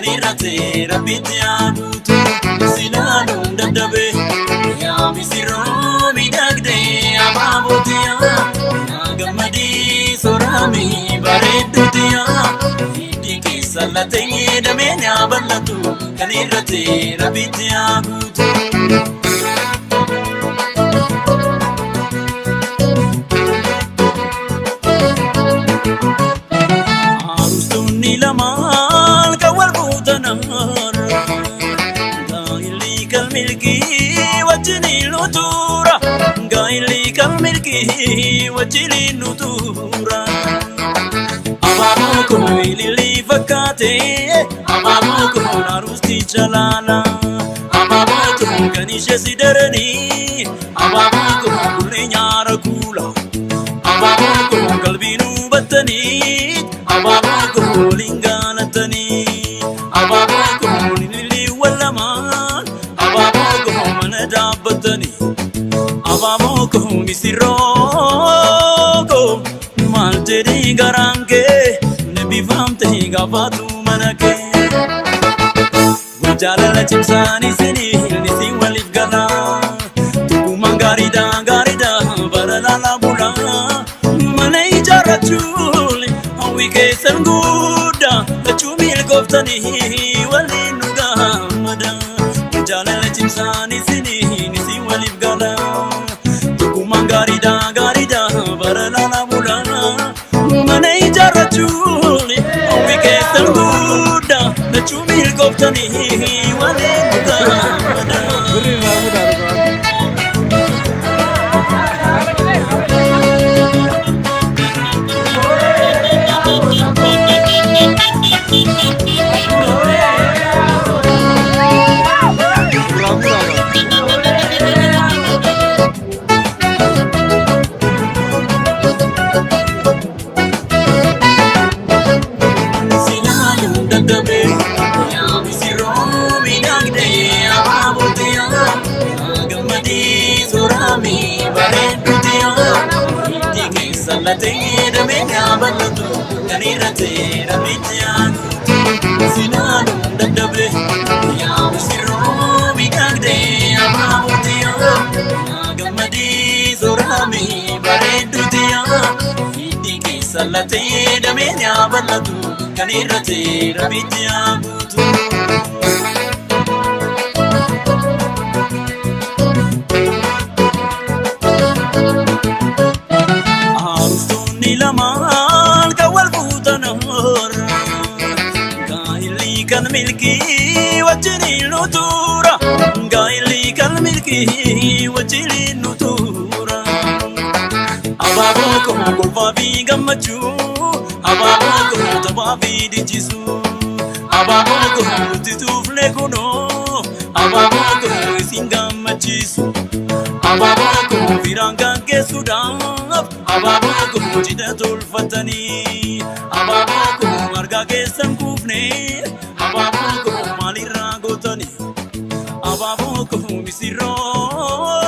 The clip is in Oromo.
Kan irratti rabbitti haa guutu. Silaaluun dadhabe yaa misirroo miidhagdee abaabootiyaa. Yaa gammadii soraamii bareedduutiyaa. Hiddi keessa latee damee yaa bal'atu. Kan irratti rabbitti haa guutu. Arustoonni lamaan kan wal fuutan har'a. Gaa'illi kan milkii wajjiniin nu tura. Gaa'illi kan milkii wajjiniin nu tura. Abaaboo koo ilillii fakkaate, abaaboo koo arusticha laala. Abaaboo koo kan ishee si daranii, abaaboo koo kullee nyaara kuula. Abaaboo koo qalbii nu battanii, abaaboo koo waliin gaalatanii. Abaaboo koo ililliiwwan lamaan, abaaboo koo mana dhaabbatanii. Abaaboo koo misirroo koo maal jedhee garaan kee eebbifamte gaafatu mana kee. Jaalala cimsaan isinii isin waliif galaa. Tokkummaan gaariidha gaariidha bara laalaa bulaa. Mana ijaarrachuun hawwii keessan guddaa lachuu milkooftanii waliin nu gammada. Jaalala cimsaan isinii isin waliif galaa. Tokkummaan gaariidha gaariidha bara laalaa bulaa. Mana ijaarrachuun hawwii keessan guddaa lachuu milkooftanii waliin nu gammada. Birrii irraa fuudhaa dhugaa. Irraa fuudhaa dhugaa. Silaaluun dadhabe yaa misirroo miidhagdee abaabootiyaa. Yaa gammadii sooramii bareedduutiyaa. Hiddi keessa latee damee yaa bal'atu kan irratti rabbitti haa guutu. Silaaluun dadhabe yaa misirroo miidhagdee abaabootiyaa. Yaa gammadii sooramii bareedduutiyaa. Hiddi keessa latee damee yaa bal'atu kan irratti rabbitti haa guutu. Arustoonni lamaan kan wal fuutan har'a. Gaa'illi kan milkii wajjiniin nu tura. Gaa'illi kan milkii wajjiniin nu tura. Abaaboo koo kolfaa fi gammachuu. Abaaboo koo taphaa fi dincisuu. Abaaboo koo nuti tuufne kunoo. Abaaboo koo isin gammachiisu. Abaaboo koo firaan gaggeessuudhaaf. Abaaboo koo cidha tolfatanii. Abaaboo koo argaa keessan kuufne. Abaaboo koo maalirraa gootanii. Abaaboo koo misirroo.